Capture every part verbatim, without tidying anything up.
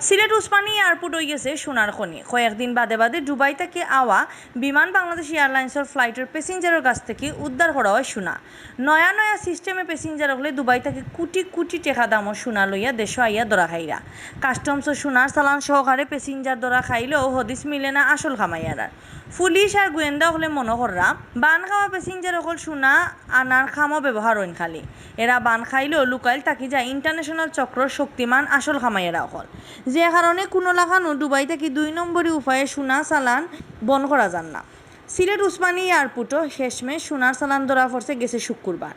সিলেট উসমানী এয়ারপোর্ট অইগেছে সোনার খনি। কয়েকদিন বাদে বাদে দুবাই থাকি আওয়া বিমান বাংলাদেশ এয়ারলাইন্সর ফ্লাইটর প্যাসেঞ্জারর গেছ থাকি উদ্ধার করা অয় সোনা। নয়া নয়া সিস্টেমে প্যাসেঞ্জার অকলে দুবাই থাকি কুটি কুটি টেকা দামর সোনা লইয়া দেশো আইয়া ধরা খাইরা। কাস্টমসো সোনার চালান সহকারে প্যাসেঞ্জার ধরা খাইলেও হদিস মিলে না আসল কামাইয়ারার। পুলিশ আর গোয়েন্দা অকলে মনো কররা বান খাওয়া প্যাসেঞ্জার অকল সোনা আনার কামো ব্যবহার অইন খালি। এরা বান খাইলেও লুকাইল থাকি যায় ইন্টারন্যাশনাল চক্রর শক্তিমান আসল কামাইয়ারা অকল। যে কারণে কুনু লাখানউ দুবাই থাকি দুই নম্বরি উপায়ে সোনা চালান বন্ধ করা যার না। সিলেট উসমানী এয়ারপোর্টো শেষমেশ সোনার চালান ধরা পড়ছে গেছে শুক্রবার।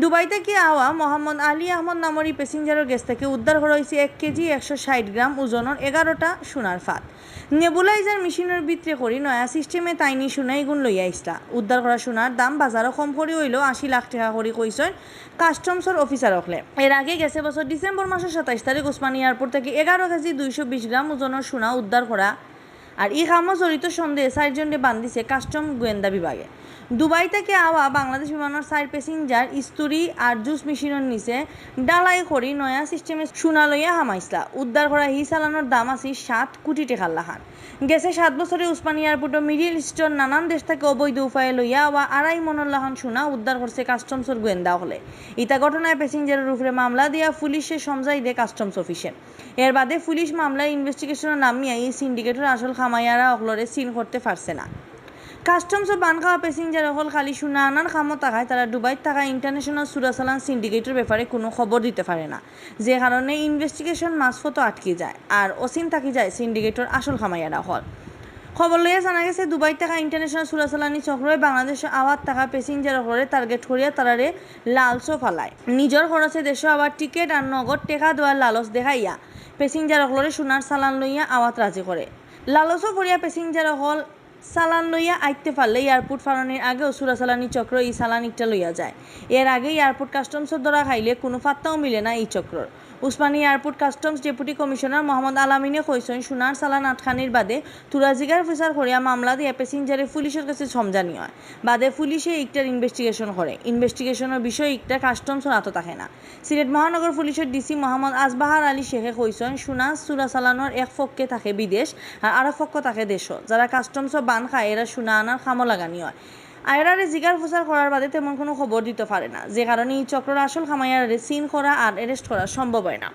দুবাই থাকি আওয়া মোহাম্মদ আলী আহমদ নামর ই প্যাসেঞ্জারর গেছ থাকি উদ্ধার করা অইছে এক কেজি একশো ষাইট গ্রাম ওজনর এগারোটা সোনার ফাত। নেবুলাইজার মেশিনর ভিতরে করি নয়া সিস্টেমে তাইন ই সোনা ইগুন লইয়া আইছলা। উদ্ধার করা সোনার দাম বাজারো কম করি অইলেও আশি লাখ টেকা করি কইছইন কাস্টমসর অফিসার অকলে। এর আগে গেছে বছর ডিসেম্বর মাসর সাতাইশ তারিখ উসমানী এয়ারপোর্ট থাকি এগারো কেজি দুইশো বিশ গ্রাম ওজনর সোনা উদ্ধার করা আর ই কামো জড়িত সন্দেহে চাইরজনরে বান্ধিছে কাস্টম গোয়েন্দা বিভাগে। দুবাই থাকি আওয়া বাংলাদেশ বিমানর চাইর প্যাসেঞ্জার ইস্তুরি আর জুস মেশিনর নিচে ডালাই করি নয়া সিস্টেমে সোনা লইয়া হামাইছলা। উদ্ধার করা হি চালানর দাম আছিল সাত কুটি টেকার লাখান। গেছে সাত বছরে উসমানী এয়ারপোর্টো মিডল ইস্টর নানান দেশ থাকি অবৈধ উপায়ে লইয়া আওয়া আড়াই মনর লাখান সোনা উদ্ধার করছে কাস্টমসর গোয়েন্দা অকলে। ইতা ঘটনায় প্যাসেঞ্জারর উপরে মামলা দিয়া পুলিশে সমজাই দে কাস্টমস অফিসে। এর বাদে পুলিশ মামলার ইনভেস্টিগেশনো নামিয়া ই সিন্ডিকেটর আসল কামাইয়ারা অকলরে চিন করতে পারছে না। কাস্টমসো বান খাওয়া প্যাসেঞ্জার অকল খালি সোনা আনার কামো থাকায় তারা দুবাইত থাকা ইন্টারন্যাশনাল চুরাচালান সিন্ডিকেটর ব্যাপারে কুনু খবর দিতে পারে না, যে কারণে ইনভেস্টিগেশন মাঝপথো আটকি যায় আর অচিন থাকি যায় সিন্ডিকেটর আসল কামাইয়ারা অকল। খবর লইয়া জানা গেছে দুবাইত থাকা ইন্টারন্যাশনাল চুরাচালানি চক্রয় বাংলাদেশো আওয়াত থাকা প্যাসেঞ্জার অকলরে টার্গেট করিয়া তারারে লালচো ফালায়। নিজর খরচে দেশো আবার টিকেট আর নগদ টেকা দেওয়ার লালচ দেখাইয়া প্যাসেঞ্জার অকলরে সোনার চালান লইয়া আওয়াত রাজি করে। লালচো পড়িয়া প্যাসেঞ্জার অকল চালান লইয়া আইতে পারলে এয়ারপোর্ট ফারনির আগেও চুরাচালানি চক্র ই চালান ইকটা লইয়া যায়। এর আগে এয়ারপোর্ট কাস্টমসর ধরা খাইলে কুনু পাত্তাও মিলে না ই চক্রর। Usmani airport customs deputy commissioner Mohammad আলামিনে কইছইন, সোনার চালান আটকানির বাদে থুড়া জিগার ফুসার করিয়া মামলা দিয়া প্যাসেঞ্জারে পুলিশর গেছে সমজানি অয়। বাদে পুলিশে ইকটার ইনভেস্টিগেশন করে। ইনভেস্টিগেশনর বিষয় ইকটা কাস্টমসর আতো থাকে না। সিলেট মহানগর পুলিশর ডিসি মোহাম্মদ আজবাহার আলী শেখে কইছইন, সোনা চুরাচালানর এক পক্ষে থাকে বিদেশ আর আরক পক্ষ থাকে দেশো। যারা কাস্টমসো বান খায়, এরা সোনা আনার কামো লাগানি অয়। আর এরারে জিগার ফুসার করার বাদে তেমন কুনু খবর দিতো পারে না, যে কারণে ই চক্রর আসল কামাইয়ারে চিন করা আর অ্যারেস্ট করা সম্ভব অয় না।